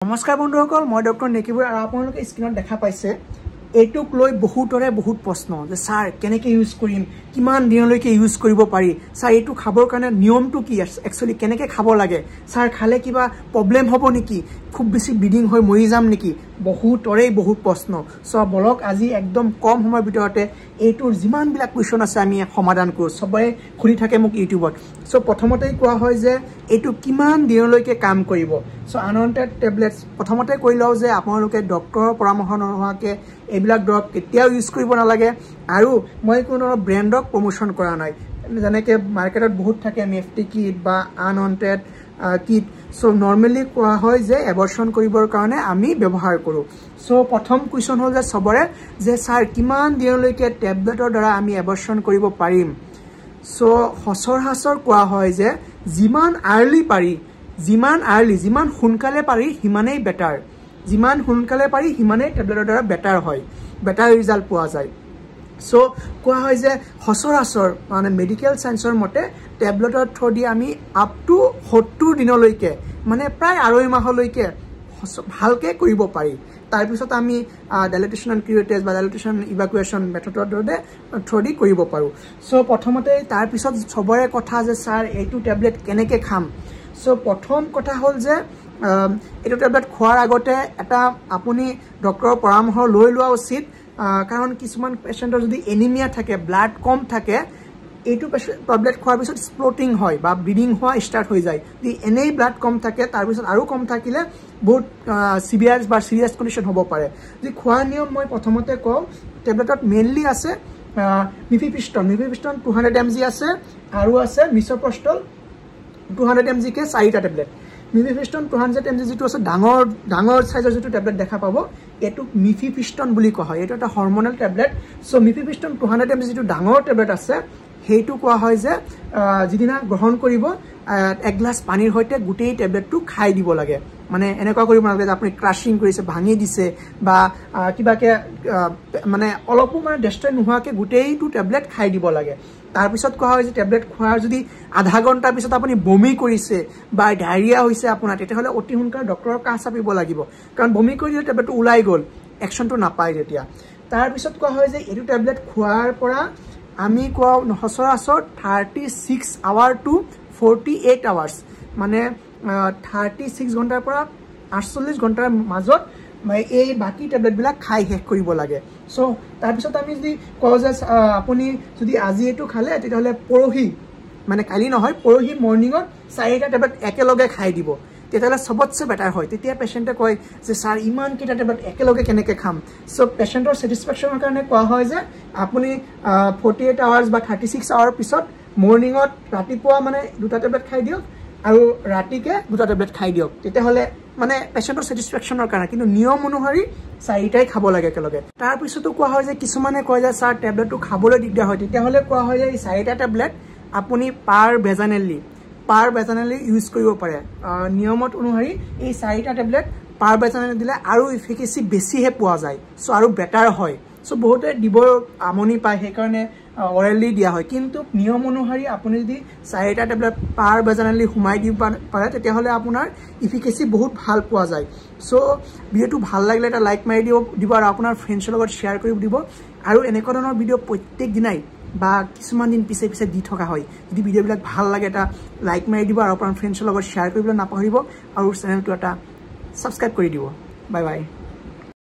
নমস্কাৰ বন্ধুসকল, মই ডক্টৰ নেকিবুৰ আৰু আপোনালোকে স্ক্ৰীণত দেখা পাইছে এইটোক লৈ বহুতৰে বহুত প্ৰশ্ন যে ছাৰ কেনেকৈ ইউজ কৰিম, কিমান দিনলৈকে ইউজ কৰিব পাৰি, ছাৰ এইটো খাবৰ কাৰণে নিয়মটো কি, একচুৱেলি কেনেকৈ খাব লাগে, ছাৰ খালে কিবা প্ৰব্লেম হ'ব নেকি, খুব বেছি ব্লিডিং হৈ মৰি যাম নেকি, বহুতৰেই বহুত প্ৰশ্ন। চ' বলক আজি একদম কম সময়ৰ ভিতৰতে এইটোৰ যিমানবিলাক কুৱেশ্যন আছে আমি সমাধান কৰোঁ। চবৰে সুধি থাকে মোক ইউটিউবত। চ' প্ৰথমতেই কোৱা হয় যে এইটো কিমান দিনলৈকে কাম কৰিব। চ' আনৱান্টেড টেবলেটছ প্ৰথমতে কৈ লওঁ যে আপোনালোকে ডক্টৰৰ পৰামৰ্শ নোহোৱাকৈ এইবিলাক দৰৱ কেতিয়াও ইউজ কৰিব নালাগে। আৰু মই কোনো ধৰণৰ ব্ৰেণ্ডক প্ৰমোশ্যন কৰা নাই, যেনেকৈ মাৰ্কেটত বহুত থাকে মেফটি কিট বা আনৱান্টেড কিট। চ' নৰ্মেলি কোৱা হয় যে এবৰ্চন কৰিবৰ কাৰণে আমি ব্যৱহাৰ কৰোঁ। চ' প্ৰথম কুৱেশ্যন হ'ল যে চবৰে যে ছাৰ কিমান দিনলৈকে টেবলেটৰ দ্বাৰা আমি এবৰ্চন কৰিব পাৰিম। চ' সচৰাচৰ কোৱা হয় যে যিমান আৰ্লি পাৰি, যিমান সোনকালে পাৰি সিমানেই বেটাৰ, যিমান সোনকালে পাৰি সিমানেই টেবলেটৰ দ্বাৰা বেটাৰ হয়, বেটাৰ ৰিজাল্ট পোৱা যায়। চ' কোৱা হয় যে সচৰাচৰ মানে মেডিকেল চায়েন্সৰ মতে টেবলেটৰ থ্ৰু দি আমি আপ টু 70 দিনলৈকে, মানে প্ৰায় 2.5 মাহলৈকে ভালকৈ কৰিব পাৰি। তাৰপিছত আমি ডাইলেটেশ্যন এণ্ড কিউৰেটেজ বা ডাইলেটেশ্যন ইভাকুৱেশ্যন মেথডৰ দৰে থ্ৰু দি কৰিব পাৰোঁ। চ' প্ৰথমতে তাৰপিছত চবৰে কথা যে ছাৰ এইটো টেবলেট কেনেকৈ খাম। চ' প্ৰথম কথা হ'ল যে এইটো টেবলেট খোৱাৰ আগতে এটা আপুনি ডক্টৰৰ পৰামৰ্শ লৈ লোৱা উচিত, কাৰণ কিছুমান পেচেণ্টৰ যদি এনিমিয়া থাকে, ব্লাড কম থাকে, এইটো টেবলেট খোৱাৰ পিছত স্প্লটিং হয় বা ব্লিডিং হোৱা ষ্টাৰ্ট হৈ যায়। যদি এনেই ব্লাড কম থাকে, তাৰপিছত আৰু কম থাকিলে বহুত চিভিয়াৰ বা চিৰিয়াছ কণ্ডিশ্যন হ'ব পাৰে। যদি খোৱাৰ নিয়ম মই প্ৰথমতে কওঁ, টেবলেটত মেইনলি আছে মিফিপিষ্টন 200 mg আছে, আৰু আছে মিছপ্ৰষ্টল 200 mg-কে 4টা টেবলেট। মিফিপিষ্টন 200 mg যিটো আছে ডাঙৰ ডাঙৰ চাইজৰ যিটো টেবলেট দেখা পাব, এইটোক মিফিপিষ্টন বুলি কোৱা হয়। এইটো এটা হৰমনেল টেবলেট। চ' মিফিপিষ্টন 200 mg যিটো ডাঙৰ টেবলেট আছে, সেইটো কোৱা হয় যে যিদিনা গ্ৰহণ কৰিব এগিলাচ পানীৰ সৈতে গোটেই টেবলেটটো খাই দিব লাগে। মানে এনেকুৱা কৰিব নালাগে যে আপুনি ক্ৰাছিং কৰিছে, ভাঙি দিছে বা কিবাকৈ, মানে অলপো মানে ডেষ্ট্ৰয় নোহোৱাকৈ গোটেইটো টেবলেট খাই দিব লাগে। তাৰপিছত কোৱা হয় যে টেবলেট খোৱাৰ যদি আধা ঘণ্টাৰ পিছত আপুনি বমি কৰিছে বা ডায়েৰিয়া হৈছে আপোনাৰ, তেতিয়াহ'লে অতি সোনকালে ডক্টৰৰ কাষ চাপিব লাগিব, কাৰণ বমি কৰি দিলে টেবলেটটো ওলাই গ'ল, একশ্যনটো নাপায় তেতিয়া। তাৰপিছত কোৱা হয় যে এইটো টেবলেট খোৱাৰ পৰা আমি কোৱা সচৰাচৰ 36 আৱাৰ টু 48 আৱাৰ্ছ, মানে 36 ঘণ্টাৰ পৰা 48 ঘণ্টাৰ মাজত এই বাকী টেবলেটবিলাক খাই শেষ কৰিব লাগে। চ' তাৰপিছত আমি যদি কওঁ যে আপুনি যদি আজি এইটো খালে, তেতিয়াহ'লে পৰহি, মানে কালি নহয় পৰহি মৰ্ণিঙত 4টা টেবলেট একেলগে খাই দিব, তেতিয়াহ'লে চবতছে বেটাৰ হয়। তেতিয়া পেচেণ্টে কয় যে ছাৰ ইমানকেইটা টেবলেট একেলগে কেনেকৈ খাম। চ' পেচেণ্টৰ ছেটিছফেকশ্যনৰ কাৰণে কোৱা হয় যে আপুনি 48 আৱাৰ্ছ বা 36 আৱাৰ পিছত মৰ্ণিঙত ৰাতিপুৱা মানে 2টা টেবলেট খাই দিয়ক আৰু ৰাতিকে 2টা টেবলেট খাই দিয়ক, তেতিয়াহ'লে মানে পেচেণ্টৰ ছেটিছফেকশ্যনৰ কাৰণে। কিন্তু নিয়ম অনুসৰি 4টাই খাব লাগে একেলগে। তাৰপিছতো কোৱা হয় যে কিছুমানে কয় যে ছাৰ টেবলেটটো খাবলৈ দিগদাৰ হয়, তেতিয়াহ'লে কোৱা হয় যে এই 4টা টেবলেট আপুনি পাৰ ভেজানেলি ইউজ কৰিব পাৰে। নিয়মত অনুসৰি এই 4টা টেবলেট পাৰ ভেজানেলি দিলে আৰু ইফিকেচি বেছিহে পোৱা যায়, চ' আৰু বেটাৰ হয়। চ' বহুতে দিব আমনি পায়, সেইকাৰণে অৰেলি দিয়া হয়। কিন্তু নিয়ম অনুসৰি আপুনি যদি 4টা টেবলেট পাৰ ভেজানেলি সোমাই দিব পাৰে, তেতিয়াহ'লে আপোনাৰ ইফিকেচি বহুত ভাল পোৱা যায়। চ' ভিডিঅ'টো ভাল লাগিলে এটা লাইক মাৰি দিব আৰু আপোনাৰ ফ্ৰেণ্ডছৰ লগত শ্বেয়াৰ কৰি দিব। আৰু এনেকুৱা ধৰণৰ ভিডিঅ' প্ৰত্যেক দিনাই বা কিছুমান দিন পিছে পিছে দি থকা হয়। যদি ভিডিঅ'বিলাক ভাল লাগে এটা লাইক মাৰি দিব আৰু আপোনাৰ ফ্ৰেণ্ডছৰ লগত শ্বেয়াৰ কৰিবলৈ নাপাহৰিব আৰু চেনেলটো এটা ছাবস্ক্ৰাইব কৰি দিব। Bye bye.